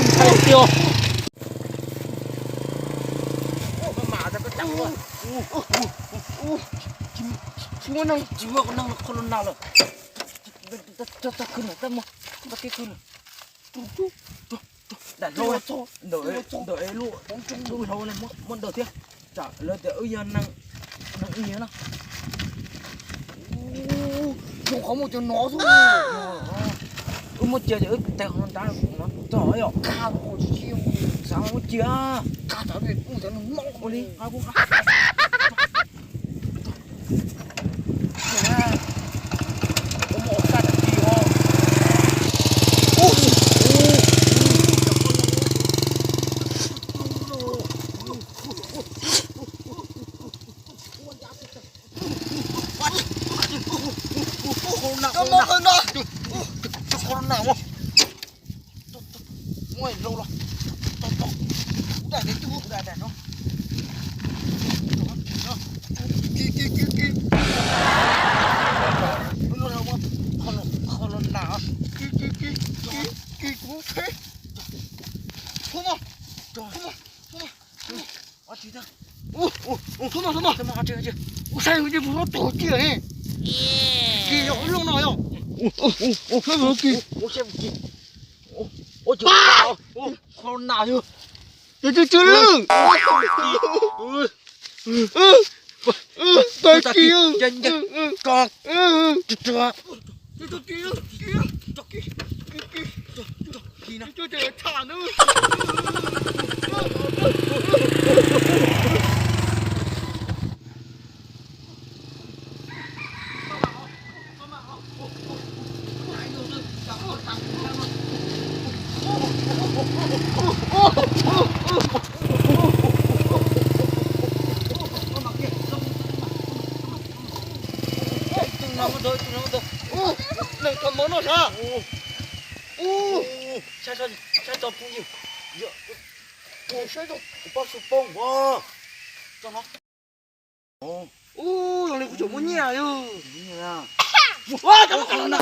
Ntshai tiag. Tsis muaj neeg, tsis muaj neeg qhov no lawm. Tag khwb no, tag muaj, tag kis khwb no. Dam hlau, ntawm lub hlau muab ntawm thiab. Tsam lawv tias wb yog neeg, neeg ib yam no. Zoo qhov muaj cov no xwb. Wb muab cia ces wb tais qhov no nrad no txog yom. Xav muab cia. Ua li. Ua saib tus no yog. Ua saib tus no. Qhov no na yog. Tus tsw tsw lwj. Tag kis. Tus no muaj ntau, tus no muaj ntau. Neeg tau mov noj sab. Saib, saib tso phooj ywg. Saib tso, kuv pab su poob ua. Tso no. Ub, zoo li kuv tseem muaj nyiaj yog. Ua, tau qhov no na.